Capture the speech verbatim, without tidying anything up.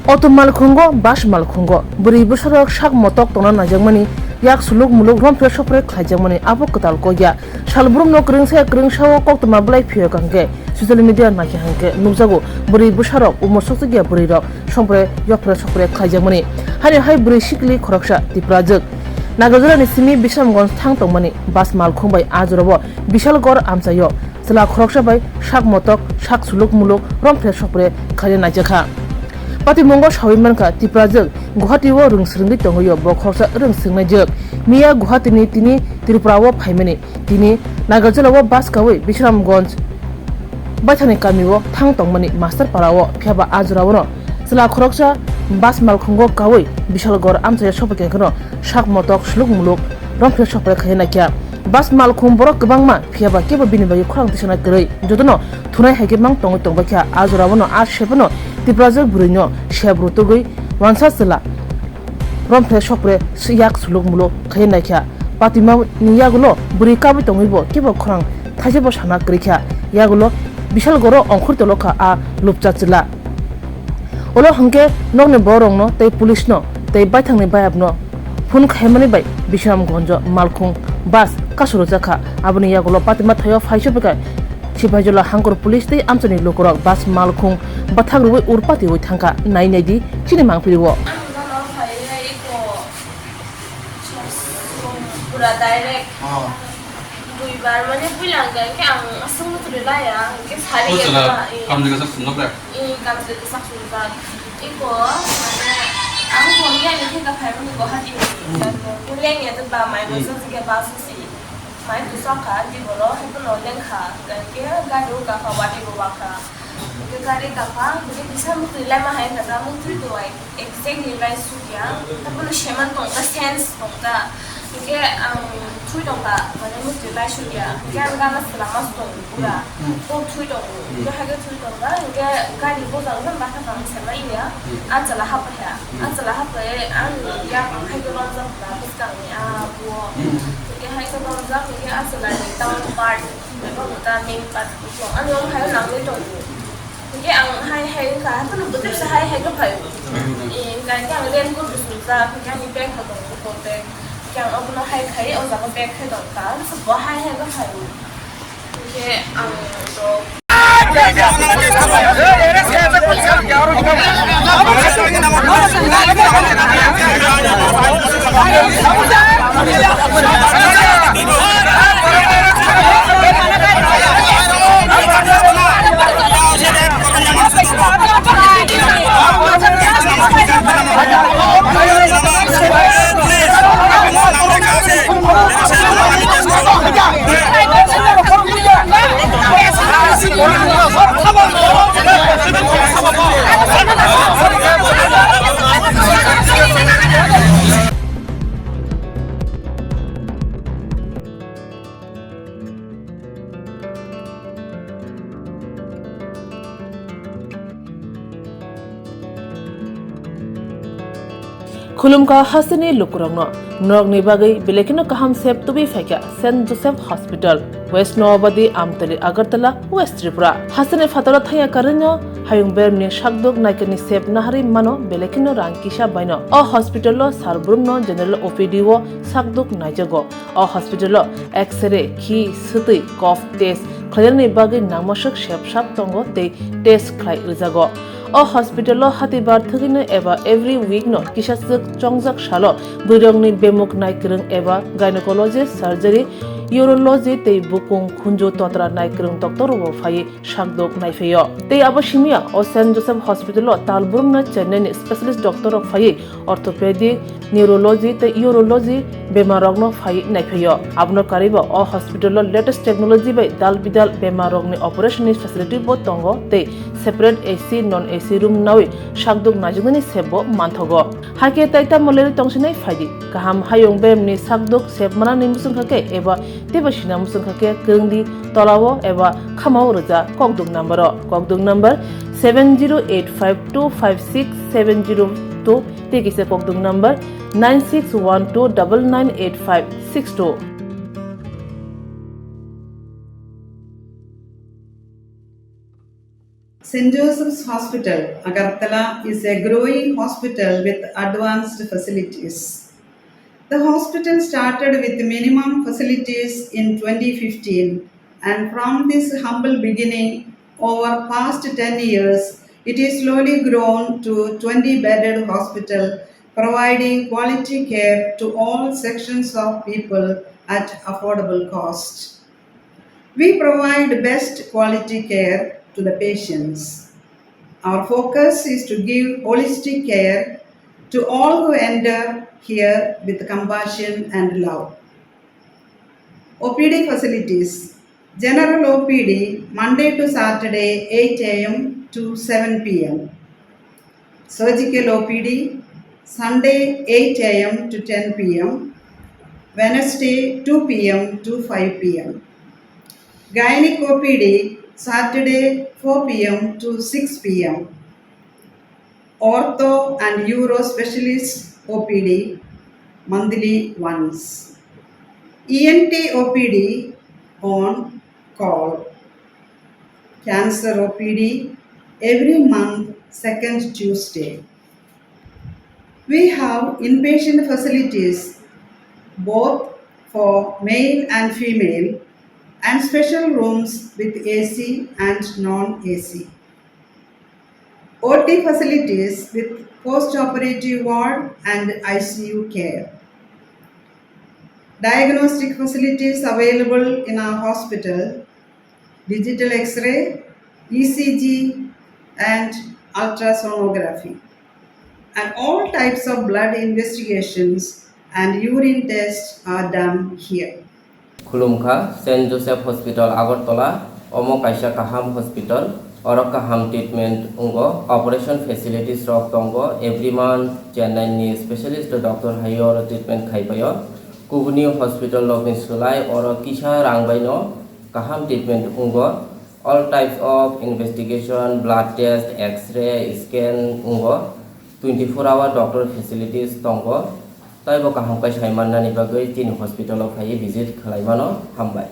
Auto malkhungo, bus malkhungo, bwrwi bwsarok sak motok tongna naijakmani, yak suluk muluk romphre sopre khlaijakmani abo kwtal kok ya. Salbrumno kwrwngsa ya kwrwngsao koktwma bwlai phiyok hwnkhe social media naikha hwnkhe nukjago bwrwi bwsarok umor sokjak ya bwrwirok songpre yokphre sokpre khlaijakmani. Haino hai bwrwi sikli khoroksa Tiprajwk Nagarjulani simi Bisramganj thang tongmani bus malkhung bai a jorao Bishalgarh amchaio chwla khoroksa bai sak motok, sak suluk muluk, romphre sopre khaina naijakha. Patimungo sawi mankha, Tiprajwk Guwahati o rwng swrwngwi tongwio bo khoroksa rwng swrwngnaijwk. Miya Guwahati ni tini Tripura o phaimani, tini Nagarjula o bus kawi Bisramganj baithangni kami o thang tongmani Master Para o, phiyaba a jora o no chwla khoroksa bus malkhungo kawi Bishalgarh amchaio sophaikha kheno sak motok, suluk muluk, romphre sopre khaina naikha. Bus malkhung borok kwbangma, phiyaba kebo bini bagwi khorang tisana kwrwi. Jotono thunai hai khe mang tongwi tongbaikha. A jora o no a sep no Tiprajwk bwrwino sep rutugwi wansa chwla romphre sopre yak suluk muluk khaina naikha. Patimani yagulo bwrwi kabwi tongwibo kebo khorang thaisebo sana kwrwikha. Yagulo Bishalgarh o ongkhorwi tolokha a lupcha chwla. Ulo hwnkhe nokni bororokno tei police no tei baithangni bayapno phone khaimani bai Bisramganjo malkhung bus kasu rwjakha. Aboni yagulo Patima thaio phai sophaikha Sipahijala Hangkor police tei amchaini lukurok bus malkhung bwthak rwui ur patiui thangkha. Nai naidi chini mangpili o. Pura direct. Oh. Duibar mane puila hwnkha hwnkhe ang aswk twi laya, hwnkhe sari. Oh, ya chwla ba, eh. Kamjwk kaisa swngjak bre? Eh, kamjwk kaisa swngjak. Iko, mane, ang thongya ni theka phaimani Guwahati ni. Hmm. Lengya to ba mai. Hmm. Bwsa jigya bus si. Mai bwsa kha, di boro, haiphano lengkha. Hwnkhe gari o kakha, wati bo wakha. Hwnkhe gari kakha, hwnkhe kisa muktwi laima hai kasa, muktwi duai. Exactly lai sukya, tabono seman tongkha, sense tongkha. Hwnkhe ang thui tongkha, mane muktwi lai sukya. Hwnkhe ang gana swlama se tongo pura. Hmm. Kok thui tongo. Hmm. Hwnkhe haikhe thui tongkha, hwnkhe gari bojang khe bakha kang se manya. Hmm. Achwla hapaiya. Hmm. Achwla hapai ang yak ang haikhe romjak kha bwskangni abo. Hmm. Hwnkhe haikhe romjak, hwnkhe achwlani town part, abo ta main part. Ani ong hayo nangwi tongo. Hwnkhe ang hai hai wngkha, haphano bwtwisa hai hai khe phaio. Eh, hwnkha hwnkhe ang raincoat bo sumjak, hwnkhe ani bag bo tongo, bag. Hwnkhe ang obono hai khai, o jaga bag khai tongkha, bo hai hai khe phaio. Hwnkhe ang to Khulumkha hasteni lukurokno, norokni bagwi belai kheno kaham sep tubui phaikha Saint Joseph Hospital, West Noabadi, Amtali, Agartala, West Tripura. Hasteni phataro thangya karwino hayung bermni sakduk naikani sep naharwi mano belai kheno rang kisa baino. O hospital o sar brumno general O P D o sakduk naijago. O hospital o X-ray, khi, swtwi, cough test khlainani bagwi nangmaswk sep sap tongo tei test khlai rwjago. O hospital o hatibar thwgwino eba every week no kisaswk chongjak salo bwrwirokni bemuk naikwrwng eba gynecology, surgery, urology tei bukung khunju totra naikwrwng doctor rokbo phaiwi sakduk naiphaio. Tei abo simiya o Saint Joseph Hospital o tal brumno Chennai ni specialist doctor rok phaiwi orthopedic, neurology tei urology bemar rokno phaiwi naiphaio. Abono karwibo o hospital o latest technology bai dal bidal bemar rokni operation ni facility bo tongo tei separate A C, non A C room nawi sakduk naijaknani sep bo manthogo. Hakhe tai tamo lerwi tongsinai phaidi. Kaham hayung beremni sakduk sep manani muchungkha khe eba teibo sina muchungkha khe kwrwngdi tolao eba khamao rwja kokduk number o. Kokduk number seven zero eight five two five six seven zero two tei kisa kokduk number nine six one two double nine eight five six two. Saint Joseph's Hospital, Agartala is a growing hospital with advanced facilities. The hospital started with minimum facilities in twenty fifteen, and from this humble beginning, over past ten years, it is slowly grown to twenty bedded hospital, providing quality care to all sections of people at affordable cost. We provide best quality care to the patients. Our focus is to give holistic care to all who enter here with compassion and love. O P D facilities. General O P D, Monday to Saturday, eight a m to seven p m. Surgical O P D, Sunday, eight a m to ten p m, Wednesday, two p m to five p m. Gynec O P D, Saturday, four p m to six p m. Ortho and Uro Specialist O P D, monthly once. E N T O P D on call. Cancer O P D every month, second Tuesday. We have inpatient facilities both for male and female and special rooms with A C and non-A C. O T facilities with post-operative ward and I C U care. Diagnostic facilities available in our hospital, digital X-ray, E C G, and ultrasonography. And all types of blood investigations and urine tests are done here. Khulumkha, Saint Joseph Hospital Agartala, omo kaisa kaham hospital, oro kaham treatment wngo, operation facilities rok tongo, every month Chennai ni specialist doctor hai oro treatment khai paio. Kubuni hospital rokni swlai oro kisa rang bai no kaham treatment wngo. All types of investigation, blood test, X-ray, scan wngo. Twenty four hour doctor facilities tongo. Taibo kaham khe sai mannani bagwi chini hospital o phaiwi visit khlai mano. Hambai.